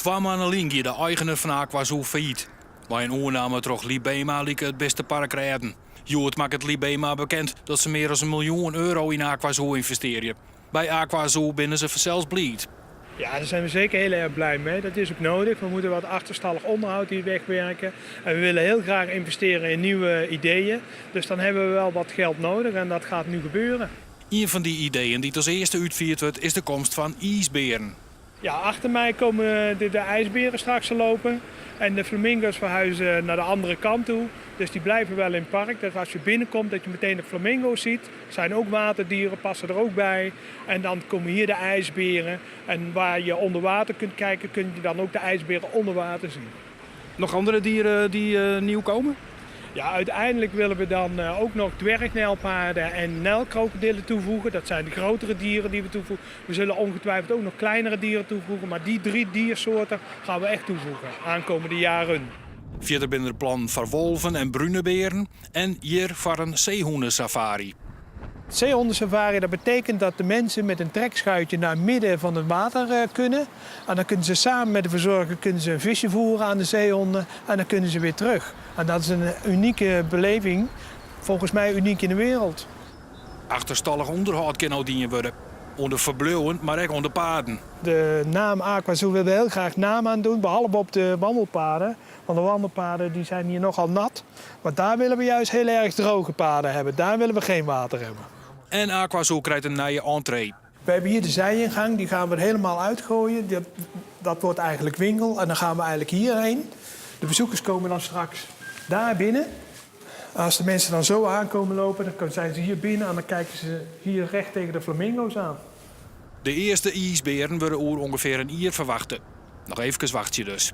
Twa moanne lyn gie de eigener fan AquaZoo fallyt. Mei in oername troch Libéma like it bistepark rêden. Hjoed makket Libéma bekend dat se mear as in miljoen euro yn AquaZoo ynvestearje. By AquaZoo binne se fansels bliid. Ja, daar zijn we zeker heel erg blij mee. Dat is ook nodig. We moeten wat achterstallig onderhoud hier wegwerken. En we willen heel graag investeren in nieuwe ideeën. Dus dan hebben we wel wat geld nodig en dat gaat nu gebeuren. Ien fan dy ideeën dy't as earste útfierd wurdt is de komst fan iisbearen. Ja, achter mij komen de, de ijsberen straks te lopen. En de flamingo's verhuizen naar de andere kant toe. Dus die blijven wel in het park. Dus als je binnenkomt, dat je meteen de flamingo's ziet. Zijn ook waterdieren, passen er ook bij. En dan komen hier de ijsberen. En waar je onder water kunt kijken, kun je dan ook de ijsberen onder water zien. Noch oare dieren dy't eh, nieuw komme? Ja, uiteindelijk willen we dan eh, ook nog dwergnijlpaarden en nijlkrokodillen toevoegen. Dat zijn de grotere dieren die we toevoegen. We zullen ongetwijfeld ook nog kleinere dieren toevoegen. Maar die drie diersoorten gaan we echt toevoegen aankomende jaren. Fierder binne der plannen foar wolven en brune bearen en hjir foar in seehûnesafary. Zeehondensafari, dat betekent dat de mensen met een trekschuitje naar het midden van het water eh, kunnen. En dan kunnen ze samen met de verzorger kunnen ze een visje voeren aan de zeehonden en dan kunnen ze weer terug. En dat is een unieke beleving, volgens mij uniek in de wereld. Achterstallich ûnderhâld kin no dien wurde. Oan de ferbliuwen, mar ek oan de paden. De naam AquaZoo willen we heel graag naam aan doen, behalve op de wandelpaden. Want de wandelpaden die zijn hier nogal nat. Maar daar willen we juist heel erg droge paden hebben. Daar willen we geen water hebben. En AquaZoo krijt in nije entree. We hebben hier de zijingang, die gaan we er helemaal uitgooien. Dat, dat wordt eigenlijk winkel en dan gaan we eigenlijk hierheen. De bezoekers komen dan straks daar binnen. Als de mensen dan zo aankomen lopen, dan zijn ze hier binnen en dan kijken ze hier recht tegen de flamingo's aan. De earste iisbearen wurde oer ûngefear in jier ferwachte. Noch eefkes wachtsje dus.